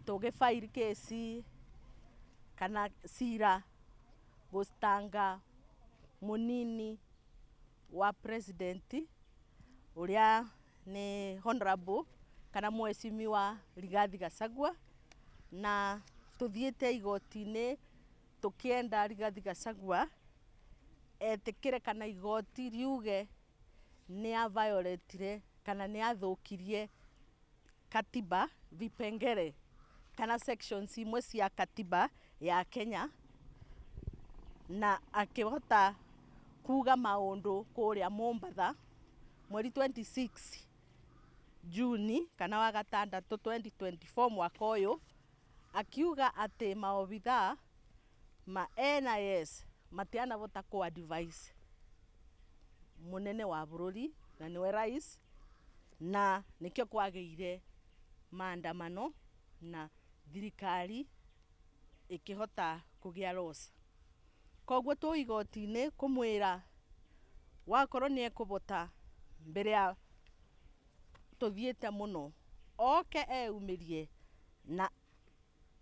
Tũgĩ file case kana cira gũstanga mũnini wa president ũrĩa nĩ honorable kana mheshimiwa Rigathi Gachagua, na tũthiĩte igoti-inĩ tũkĩenda Rigathi Gachagua etĩkĩre kana igoti riuge nĩ a violate kana nĩ athũkirie katiba, vipengele kana sections imwe cia katiba ya Kenya, na akĩhota kuga maũndũ kũrĩa Mombatha mweri 26 Juni kana wa gatandatũ 2024 mwaka ũyũ, akiuga atĩ maobithaa ma NIS matianavota kũ advise mũnene wa bũrũri na nĩwe rais, na nĩkĩo kwagĩire maandamano na thirikari ĩkĩhota kũgĩa loss. Koguo twĩ igoti-inĩ kũmwĩra wakorwo nĩ ekũbota mbere ya tũthiĩte mũno, oke eyumĩrie na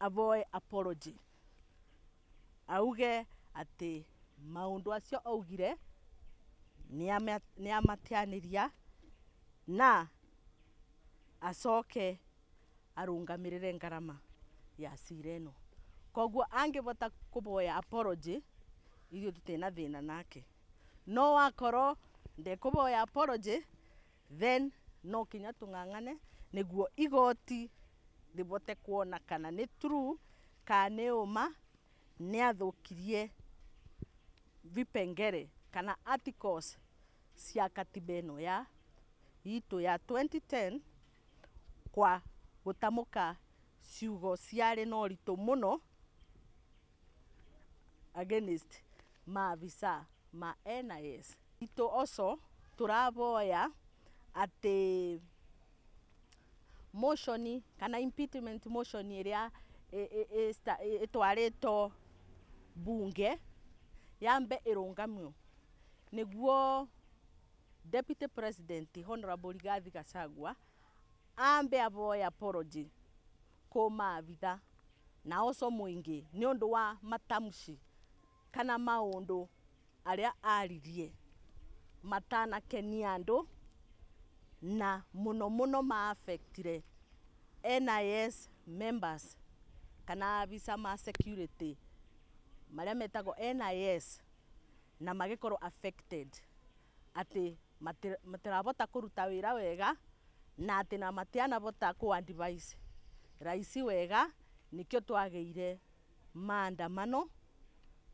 avoe apology, auge atĩ maũndũ acio augire nĩ amatianĩria na acoke arũngamĩrĩre ngarama ya cira ĩno. Koguo angĩbota kũboya apology, ithuĩ tũtirĩ na thĩna nake, no wakorwo ndekũboya apology, then no kinya tũng'ang'ane nĩguo igoti rĩbote kuona kana nĩ true kana nĩ ũma nĩ athũkirie vipengele kana articles cia katiba ĩno ya itũ ya 2010 kwa gũtamũka ciugo ciarĩ na ũritũ mũno against maabisa ma NIS. Itũ also tũraboya atĩ motion kana impeachment motion ĩrĩa ĩtwarĩtwo bunge yambe ĩrũngamio nĩguo Deputy President Honorable Rigathi Gachagua ambe avoe apology kũ maabitha na also mũingĩ nĩ ũndũ wa matamshi kana maũndũ arĩa aririe matanakenia andũ, na mũno mũno ma affectire NIS members kana abisa ma security marĩa metagwo NIS, na magĩkorwo affected atĩ matirabota kũruta wĩra wega na atĩ na matianabota kũ advise raisi wega. Nĩkĩo twagĩire maandamano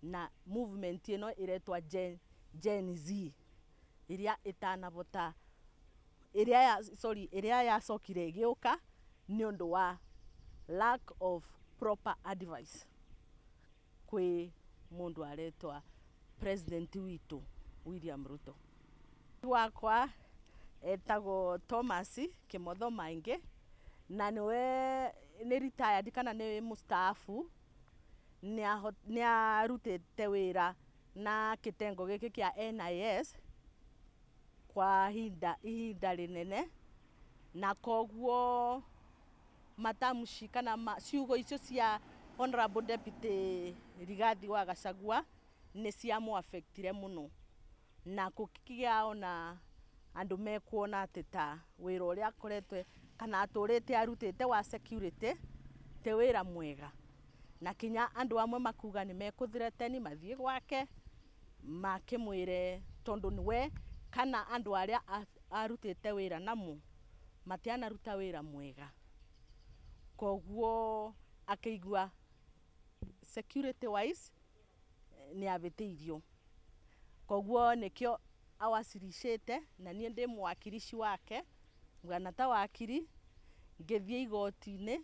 na movement ĩno ĩretwa Gen Z ĩrĩa ĩtanabota ĩrĩa ya, sorry, ĩrĩa yacokire ĩgĩũka nĩ ũndũ wa lack of proper advice kwĩ mũndũ aretwa president witũ William Ruto. Wakwa etagwo Thomas Kimotho Maingi na nĩwe nĩ retired kana nĩ mustaafu, nĩ arutĩte wĩra na kĩtengo gĩkĩ kĩa NIS kwa ihinda rĩnene, na koguo matamshi kana ciugo icio cia Honorable Deputy Rigathi wa Gachagua nĩ ciamũ-affectire mũno, na gũkĩgĩa ona andũ mekuona atĩ ta wĩra ũrĩa akoretwo kana atũrĩte arutĩte wa security ti wĩra mwega, na kinya andũ amwe makuga nĩ mekũ-threaten mathiĩ gwake makĩmwĩre tondũ nĩwe kana andũ arĩa arutĩte wĩra namo matianaruta wĩra mwega. Koguo akĩigua security wise nĩ abĩtĩirio, koguo nĩkĩo awasilicĩte, na niĩ ndĩ mwakirici wake bwana ta wakiri ngĩthiĩ igoti-inĩ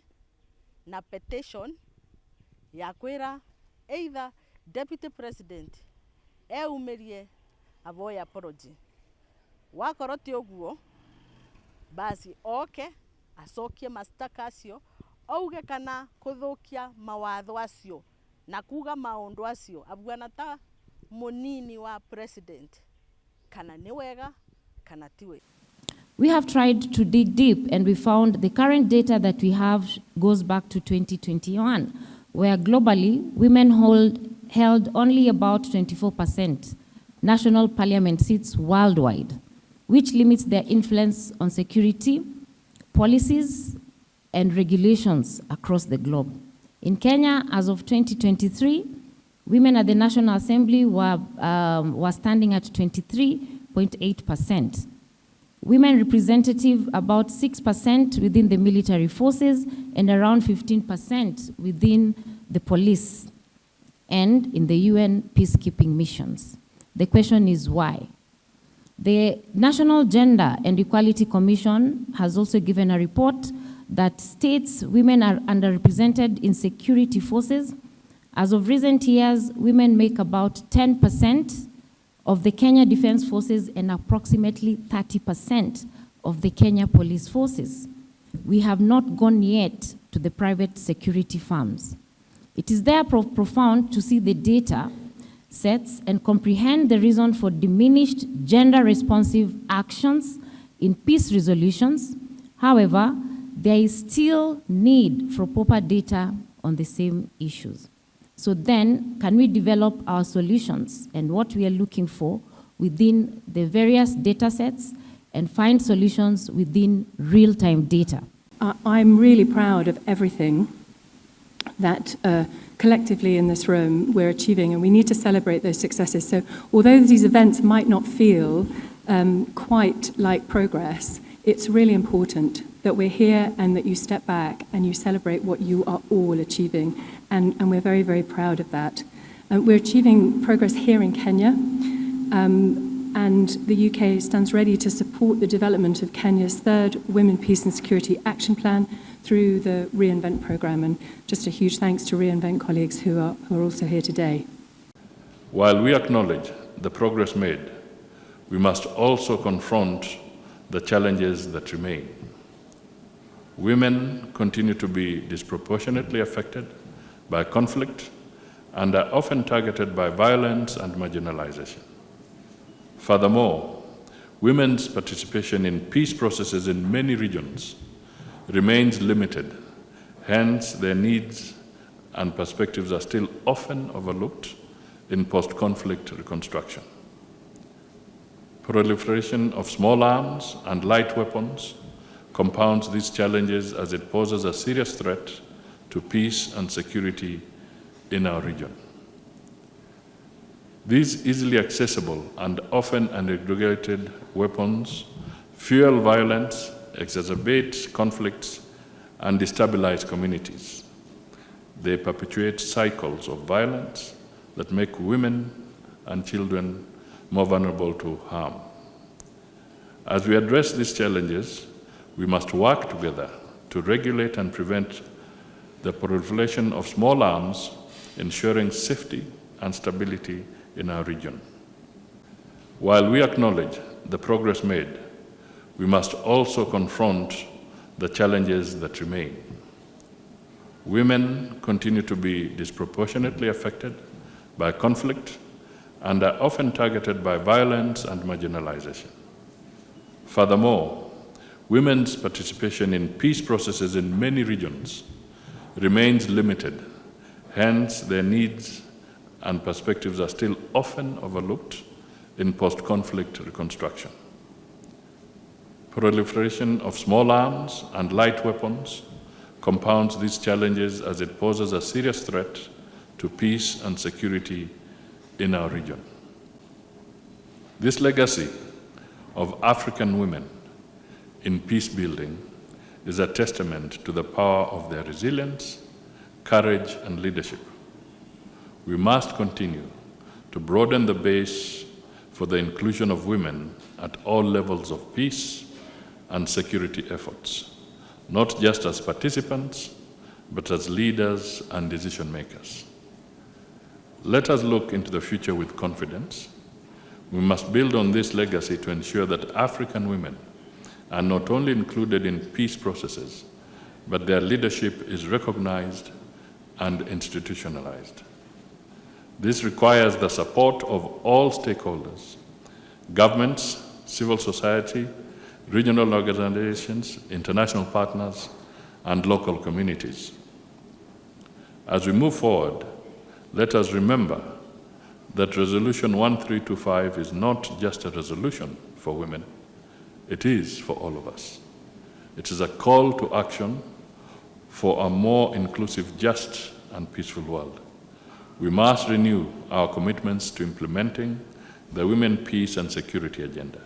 na petition ya kwĩra either Deputy President eyumĩrie avoe apology, wakorwo ti ũguo basi oke acokie mashtaka acio, auge kana kũthũkia mawatho acio na kuga maũndũ acio abuana ta mũnini wa president kana nĩ wega kana ti wega. We have tried to dig deep, and we found the current data that we have goes back to 2021, where globally women held only about 24% national parliament seats worldwide, which limits their influence on security policies and regulations across the globe. In Kenya, as of 2023, women at the National Assembly were standing at 23.8%. Women representative about 6% within the military forces and around 15% within the police and in the UN peacekeeping missions. The question is why? The National Gender and Equality Commission has also given a report that states women are underrepresented in security forces. As of recent years, women make about 10% of the Kenya Defense Forces and approximately 30% of the Kenya Police Forces. We have not gone yet to the private security firms. It is therefore profound to see the data sets and comprehend the reason for diminished gender-responsive actions in peace resolutions. However, there is still need for proper data on the same issues. So then, can we develop our solutions and what we are looking for within the various data sets and find solutions within real-time data? I'm really proud of everything that collectively in this room we're achieving, and we need to celebrate those successes. So although these events might not feel quite like progress, it's really important that we're here and that you step back and you celebrate what you are all achieving, and we're very, very proud of that. We're achieving progress here in Kenya, and the UK stands ready to support the development of Kenya's third Women, Peace and Security Action Plan through the Reinvent programme. And just a huge thanks to Reinvent colleagues who are also here today. While we acknowledge the progress made, we must also confront the challenges that remain. Women continue to be disproportionately affected by conflict and are often targeted by violence and marginalization. Furthermore, women's participation in peace processes in many regions remains limited. Hence, their needs and perspectives are still often overlooked in post-conflict reconstruction. Proliferation of small arms and light weapons compounds these challenges as it poses a serious threat to peace and security in our region. These easily accessible and often unregulated weapons fuel violence, exacerbate conflicts, and destabilize communities. They perpetuate cycles of violence that make women and children more vulnerable to harm. As we address these challenges, we must work together to regulate and prevent the proliferation of small arms, ensuring safety and stability in our region. While we acknowledge the progress made, we must also confront the challenges that remain. Women continue to be disproportionately affected by conflict and are often targeted by violence and marginalization. Furthermore, women's participation in peace processes in many regions remains limited. Hence, their needs and perspectives are still often overlooked in post-conflict reconstruction. Proliferation of small arms and light weapons compounds these challenges as it poses a serious threat to peace and security in our region. This legacy of African women in peace building is a testament to the power of their resilience, courage, and leadership. We must continue to broaden the base for the inclusion of women at all levels of peace and security efforts, not just as participants, but as leaders and decision makers. Let us look into the future with confidence. We must build on this legacy to ensure that African women are not only included in peace processes, but their leadership is recognized and institutionalized. This requires the support of all stakeholders, governments, civil society, regional organizations, international partners, and local communities. As we move forward, let us remember that Resolution 1325 is not just a resolution for women, it is for all of us. It is a call to action for a more inclusive, just, and peaceful world. We must renew our commitments to implementing the Women, Peace, and Security Agenda.